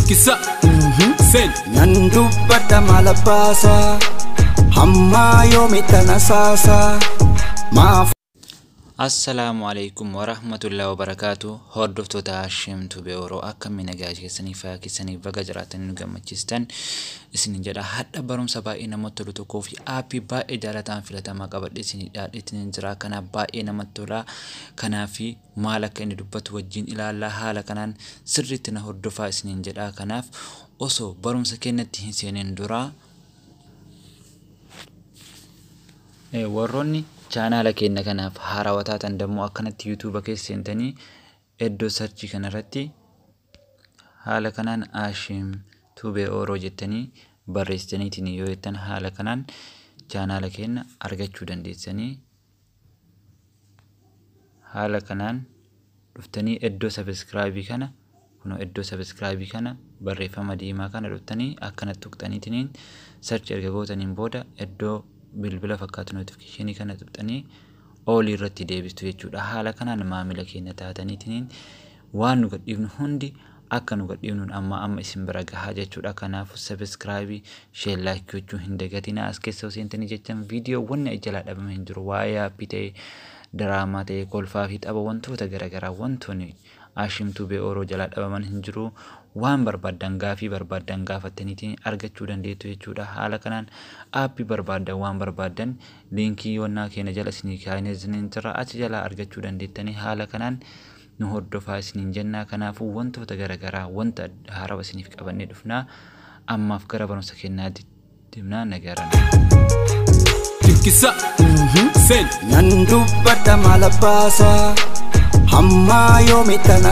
Tikkisa. Sen. Nan dubbadha maal abbaasaa hammaa yoomitti na saasaa maaf. Assalaamu alaikum warahmatullahi wabarakaatu. Hordoftoota Hashim Tube Oro, akkamiin nagaa keessanii, fayyaa keessanii? Baga jiraatanii nu gammachiistan isinin jedha. Hadha barumsa baay'ee namatti tolu tokkoo fi aappii baay'ee jaalataan filatamaa qabadhe isinii dhiyaadheetiin jira. Kanaaf baay'ee namatti tola. Kanaaf maal akka inni dubbatu wajjin ilaallaa. Haala kanaan sirriitti na hordofaa isinin jedha. Kanaaf osoo barumsa keenyatti hin seenin duraa, warroonni chaanaala keenya kanaaf haarawaa taatan dammoo akkanatti yuutuuba keessa seentanii iddoo sarchii kanarratti haala kanaan Ashim Tube Oro jettanii barreessitaniitiin yoo jettan, haala kanaan chaanaala keenya argachuu dandeessanii. Haala kanaan dhuftanii iddoo sabiskiraayibii kana, kunoo iddoo sabiskiraayibii kana barreeffama diimaa kana dhuftanii akkanatti tuqxaniitiin search erga gootaniin booda, iddoo bilbila fakkaatu notifikashinii kana tuqxanii oolii irratti deebistu jechuudha. Haala kanaan maamila keenya taataniitiin waan nu gadhiifnu hundi akka nu gadhiifnuun amma amma isin bira gahaa jechuudha. Kanaafuu sabiskiraayibii, share, like gochuu hin dagatinaa. As keessa seentanii jechan viidiyoowwan jalaa dhabame hin jiru. Waa'ee aappii ta'ee, diraamaa ta'ee, kolfaa fi tapha, wantoota garaagaraa wantoonni Ashim Tube Oro jalaa dhabaman hin jiru. Waan barbaaddan, gaafii barbaaddan gaafattaniitiin argachuu dandeettu jechuudha. Haala kanaan aappii barbaaddan, waan barbaaddan liinkii yoonnaa keenya jala isinii kaa'inee isiniin jira, achi jalaa argachuu dandeettanii. Haala kanaan nu hordofaa isiniin jennaa. Kanaafuu wantoota garaagaraa wanta haarawaa isiniif qabannee dhufnaa. Ammaaf gara barumsa keenyaatti deemnaa, nagaran. Tikkisa. Sen. Nan dubbadha maal abbaasaa hammaa yoomitti na.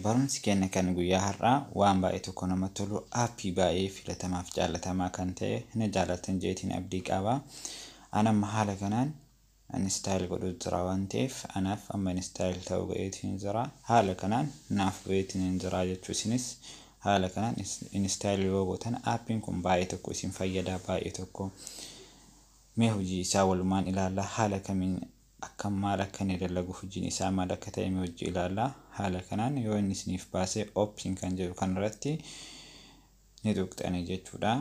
Barumsi keenya kan guyyaa har'aa waan baay'ee tokko namatti tolu, aappii baay'ee filatamaaf jaallatamaa kan ta'e ni jaallattan jeetiin abdii qaba. Ani amma haala kanaan install godhuu jira waan ta'eef, anaaf amma install ta'uu ga'eetiin jira. Haala kanaan naaf ga'eetiin jira jechuu. Isinis haala kanaan install yoo gootan aappiin kun baay'ee tokko isin fayyada baay'ee tokko. Mee hojii isaa walumaan ilaalla. Haala kamiin akka maal akka inni dalagu, hojiin isaa maal akka ta'e mee hojii ilaalla. Haala kanaan yoo inni isiniif baasee open kan jedhu kanarratti ni tuqxanii jechuudha.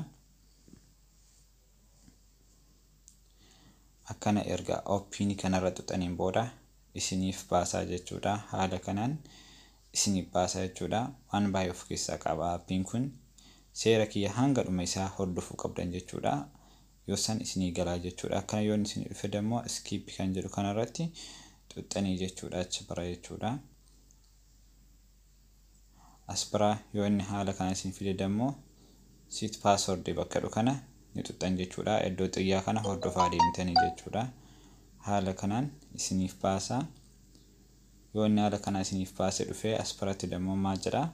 Akkana erga open kanarra tuqxaniin booda isiniif baasaa jechuudha. Haala kanaan isiniif baasaa jechuudha. Waan baay'ee of keessaa qaba aappiin kun. Seera kiyya hanga dhuma isaa hordofuu qabdan jechuudha. Yoo san isinii galaa jechuudha. Akkana yoo inni isinii dhufe dammoo skip kan jedhu kanarratti tuqxanii jechuudha, achi bira jechuudha. As bira yoo inni haala kana isin fide dammoo set password bakka jedhu kana ni tuqxan jechuudha. Iddoo xiyyaa kana hordofaa deemtanii jechuudha. Haala kanaan isiniif baasa. Yoo inni haala kana isiniif baasee dhufee as biratti dammoo maal jedhaa?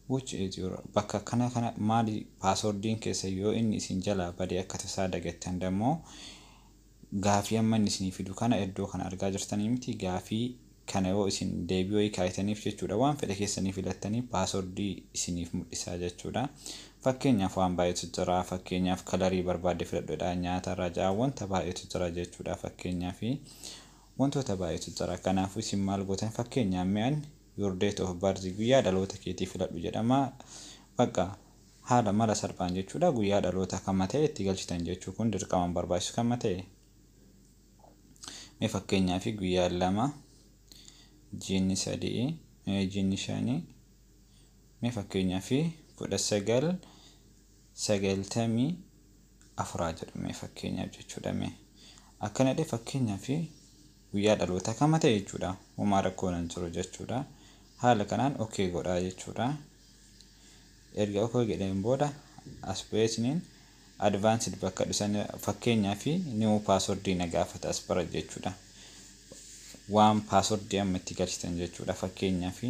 Which is your bakka kana kana maali paaswordiin keessa yoo inni isin jalaa badee akka tasaa dagattan dammoo, gaafii amma inni isinii fidu kana iddoo kana argaa jirtanii miti? Gaafii kana yoo isin deebii wayii kaayitaniif jechuudha, waan fedhe keessanii filattanii paaswordii isiniif mul'isaa jechuudha. Fakkeenyaaf waan baay'eetu jira. Fakkeenyaaf kalarii barbaadde filadhuudha, nyaata irraa ja'a, wanta baay'eetu jira jechuudha. Fakkeenyaaf wantoota baay'eetu jira. Kanaafuu isin maal gootan? Fakkeenyaaf mi'an your date of birth, guyyaa dhaloota keetii filadhu jedhama. Bakka haala mala salphaan jechuudha, guyyaa dhaloota kama ta'e itti galchitan jechuu. Kun dirqamaan barbaachisu kama ta'e. Mee fakkeenyaaf guyyaa 2, jiinni 3, jiinni 5, mee fakkeenyaaf 1994 jedhu mee fakkeenyaaf jechuudha. Mee akkana jedhee fakkeenyaaf guyyaa dhaloota kama ta'e jechuudha. Homaa rakkoon hin jiru jechuudha. Haala kanaan okay godhaa jechuudha. Erga okay jedheen booda as bu'ee advanced bakka dhusan, fakkeenyaaf new password na gaafata as bira jechuudha. Waan paaswordii amma itti galchitan jechuudha. Fakkeenyaaf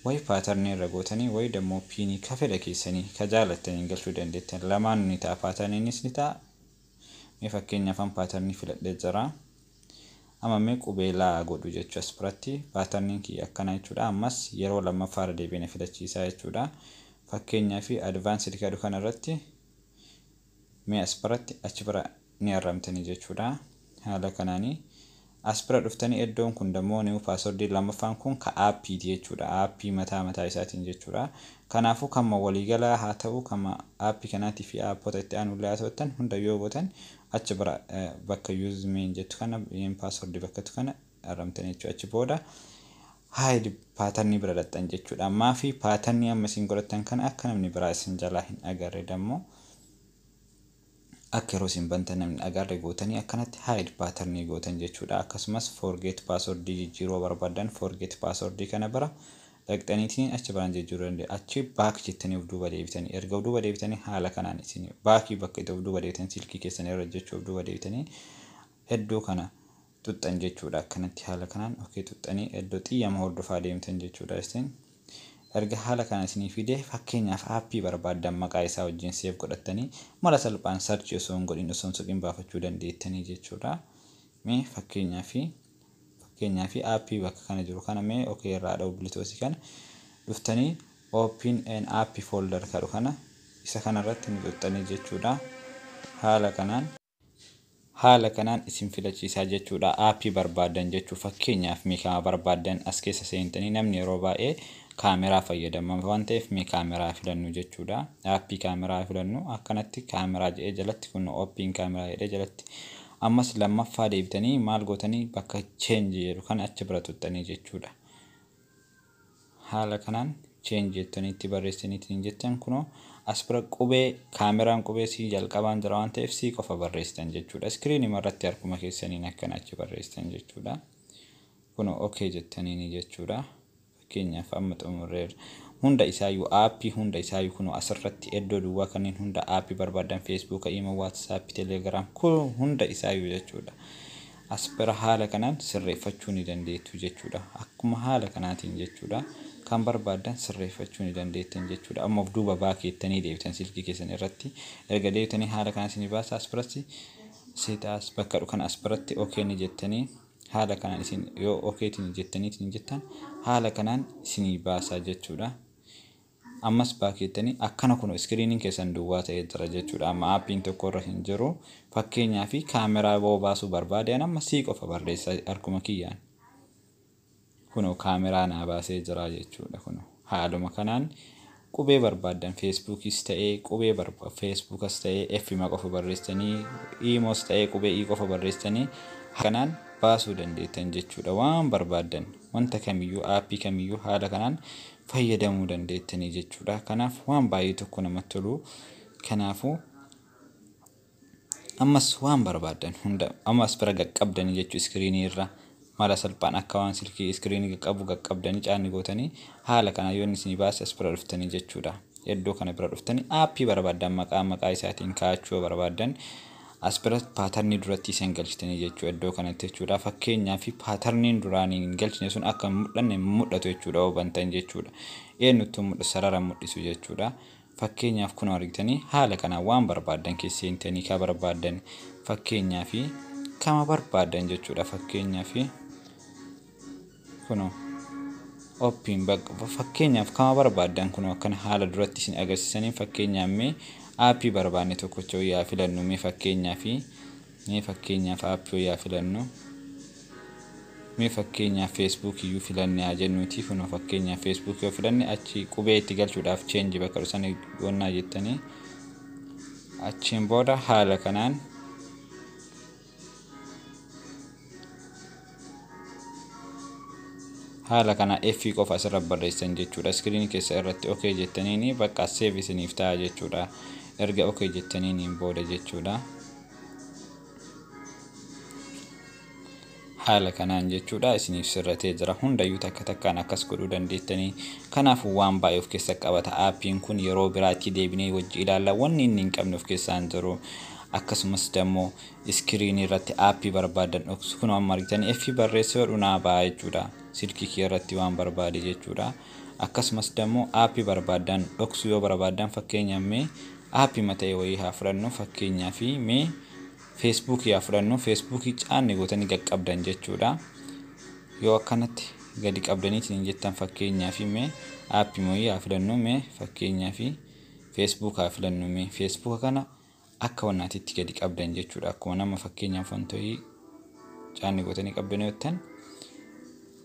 wayi paatarnii irra gootanii, wayi dammoo piinii ka fedha keessanii ka jaalattanii galchuu dandeettan. Lamaan ni ta'a, paatarniinis ni ta'a. Mee fakkeenyaaf an paatarnii filadhee jira. Amma mee qubeelaa godhu jechuu. As biratti paatarniin kiyya akkana jechuudha. Ammas yeroo lammaffaa irra deebiin filachiisaa jechuudha. Fakkeenyaaf advanced kadhu kanarratti mee as biratti achi bira ni arramtanii jechuudha. Haala kanaanii As bira dhuftanii iddoon kun dammoo new passwordii lammaffaan kun ka aappiiti jechuudha. Aappii mataa mataa isaatiin jechuudha. Kanaafuu kama waliigalaa haa ta'u, kama aappii kanaatii fi aappota itti aanu illee haa ta'u, hunda yoo gootan achi bira bakka use main jettu kana, main passwordii bakka jettu kana arramtanii jechuudha. Achi booda hide patternii bira dhaqxan jechuudha. Ammaa fi patternii amma isin godhattan kana akka namni biraa isin jalaa hin agarre, dammoo akka yeroo isin bantan namni agarre gootanii akkanatti hide patternii gootan jechuudha. Akkasumas forget passwordii jijjiiruu barbaadan forget passwordii kana bira dhaqxaniitiin achi biraan jijjiiruu dandeessu. Achi back jettanii of duuba deebitanii, erga of duuba deebitanii haala kanaan isin backii bakka itti of duuba deebitanii silkii keessan irra jechuu of duuba deebitanii iddoo kana xuxxan jechuudha. Akkanatti haala kanaan okay xuxxanii iddoo xiyyama hordofaa deemtan jechuudha isin. Erga haala kana isinii fidee, fakkeenyaaf aappii barbaaddan maqaa isaa wajjin save godhattanii mala salphaan searchii osoo hin godhin, osoo hin soqin baafachuu dandeettanii jechuudha. Mee fakkeenyaaf aappii bakka kana jiru kana mee okay irraa dha'u, Bluetoothii kana dhuftanii open an app folder kadhu kana isa kanarratti ni xuxxanii jechuudha. Haala kanaan isin filachiisaa jechuudha. Aappii barbaaddan jechuu, fakkeenyaaf mee kama barbaaddan as keessa seentanii, namni yeroo baay'ee kaameraa fayyadama waan ta'eef mee kaameraa filannu jechuudha. Aappii kaameraa filannu, akkanatti kaameraa jedhee jalatti kun open kaameraa jedhee jalatti. Ammas lammaffaa deebitanii maal gootanii bakka change jedhu kana achi bira xuxxanii jechuudha. Haala kanaan change jettanii itti barreessaniitiin jettan, kunoo as bira qubee kaameraan qubee C jalqabaan jira waan ta'eef C qofa barreessitan jechuudha. Iskiriinii irratti harkuma keessaniin akkana achi barreessitan jechuudha. Kunoo okay jettaniini jechuudha. Fakkeenyaaf amma xumurreerra. Hunda isaayyuu, aappii hunda isaayyuu kunoo asirratti iddoo duwwaa kanneen hunda aappii barbaadan, Feesbuuka, Iimoo, Waatsaappi, Telegiraam, kun hunda isaayyuu jechuudha. As bira haala kanaan sirreeffachuu ni dandeettu jechuudha. Akkuma haala kanaatiin jechuudha. Kan barbaaddan sirreeffachuu ni dandeettan jechuudha. Amma of duuba backeettanii deebitan silkii keessan irratti. Erga deebitanii haala kanaan isinii baasa, as biratti seetaas bakka kana as biratti okay ni jettanii, haala kanaan isin yoo okaytiin jettaniitiin jettan haala kanaan isinii baasaa jechuudha. Ammas backeettanii akkana kun iskiriiniin keessan duwwaa ta'ee jira jechuudha. Amma aappiin tokko irra hin jiru. Fakkeenyaaf kaameraa boo baasuu barbaade, amma C qofa barreessa harkuma kiyyaan. Kunoo kaameraa naa baasee jira jechuudha. Kunoo haaluma kanaan qubee barbaaddan, Feesbuukis ta'ee qubee Feesbuukas ta'ee F qofa barreessanii, Iimoos ta'ee qubee E qofa barreessanii kanaan baasuu dandeettan jechuudha. Waan barbaaddan wanta kamiyyuu, aappii kamiyyuu haala kanaan fayyadamuu dandeettanii jechuudha. Kanaaf waan baay'ee tokko namatti tolu. Kanaafuu ammas waan barbaaddan hunda ammas bira qaqqabdanii jechuu, iskiriinii irra mala salphaan akka waan silkii iskiriinii qaqqabu qaqqabdanii caanni gootanii haala kana yoo inni isinii baase as bira dhuftanii jechuudha. Iddoo kana bira dhuftanii aappii barbaaddan maqaa maqaa isaatiin kaa'achuu yoo barbaaddan as bira patternii duratti isin galchitanii jechuudha iddoo kanatti jechuudha. Fakkeenyaaf patterniin duraanii hin galchine sun akka hin mul'anne mul'atu jechuudha yoo bantan jechuudha. Eenyutti mul'atu, sarara mul'isu jechuudha. Fakkeenyaaf kun argitanii haala kanaan waan barbaaddan keessa seentanii ka barbaaddan, fakkeenyaaf kama barbaaddan jechuudha. Fakkeenyaaf kunoo open fakkeenyaaf kama barbaaddan kunoo akkana haala duratti isin agarsiisanii, fakkeenyaaf mee aappii barbaanne tokkocha yaa filannu, mee fakkeenyaaf aappii yaa filannu, mee fakkeenyaaf Feesbuuk iyyuu filanne haa jennuuti. Kunoo fakkeenyaaf Feesbuuk yoo filanne achi qubee itti galchuudhaaf change bakka dhusan gonnaa jettanii achiin booda haala kanaan haala kana F qofa asirra barreessan jechuudha. Iskiriinii keessa irratti okay jettaniini bakka save isiniif ta'a jechuudha. Erga okay jettaniiniin booda jechuudha. Haala kanaan jechuudha isiniif sirratee jira. Hundayyuu takka takkaan akkas godhuu dandeettanii. Kanaafuu waan baay'ee of keessa qabata. Aappiin kun yeroo biraatti deebinee wajji ilaalla. Wanni inni hin qabne of keessaa hin jiru. Akkasumas dammoo iskiriinii irratti aappii barbaadan dhoksu, kun amma argitanii F barreessee hodhu naa ba'a jechuudha. Silkii kee irratti waan barbaade jechuudha. Akkasumas dammoo aappii barbaadan dhoksuu yoo barbaadan, fakkeenyaaf mee aappii mata'e wayii haa fudhannu, fakkeenyaaf mee Feesbuukii haa fudhannu, Feesbuukii caanni gootanii qaqqabdan jechuudha. Yoo akkanatti gadi qabdaniitiin jettan, fakkeenyaaf mee aappii wayii haa filannu, mee fakkeenyaaf Feesbuuk haa filannu, mee Feesbuuka kana akka wannaatitti gadi qabdan jechuudha. Akkuma nama fakkeenyaaf wantoota Caanni gootanii qabdanii yoo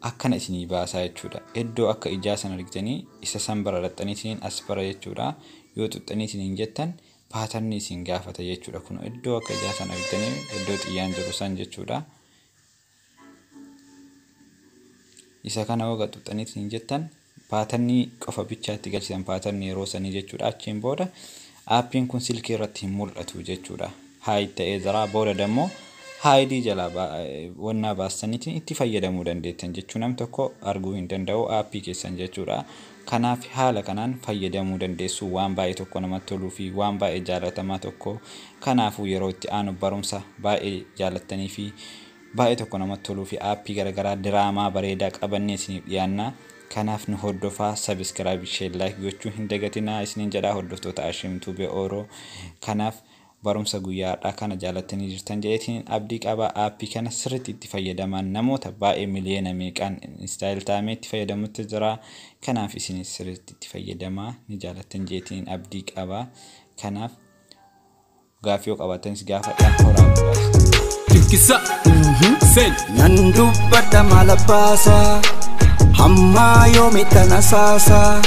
akkana isinii baasaa jechuudha. Iddoo akka ijaa sana argitanii isa san bara dhaxxanii isiniin as bara jechuudha. Yoo xuxxanii isiniin jettan paatarnii isin gaafata jechuudha. Kun iddoo akka ijaa sana argitanii iddoo xiyyaan jiru san jechuudha. Isa kana hoo xuxxanii isiniin jettan paatarnii qofa bichaatti galchitan, paatarnii yeroo sanii jechuudha. Achiin booda aappiin kun silkii irratti hin mul'atu jechuudha. Hide ta'ee jira. Booda dammoo haayidii jalaa wannaa baastaniitiin itti fayyadamuu dandeettan jechuu, nam tokko arguu hin danda'u aappii keessan jechuudha. Kanaaf haala kanaan fayyadamuu dandeessu, waan baay'ee tokko namatti toluu fi waan baay'ee jaalatamaa tokko. Kanaafuu yeroo itti aanu barumsa baay'ee jaalattanii fi baay'ee tokko namatti toluu fi aappii garaagaraa diraamaa bareedaa qabannee isiniif dhiyaanna. Kanaaf nu hordofaa, subscribe, share, like gochuu hin dagatinaa isiniin jedhaa, hordoftoota Ashim Tube Ooroo. Kanaaf barumsa guyyaa har'aa kana jaalattanii jirtan jedheetiin abdii qaba. Aappii kana sirriitti itti fayyadaman, namoota baay'ee miliyoona meeqaan install ta'amee itti fayyadamutti jira. Kanaaf isinis sirriitti itti fayyadamaa, ni jaalattan jedheetiin abdii qaba. Kanaaf gaaffii yoo qabaatanis gaafadhaa, horaa bulaa. Tinkisa. Sen. Nan dubbadha maal abbaasaa, hammaa yoomitti na saasaa.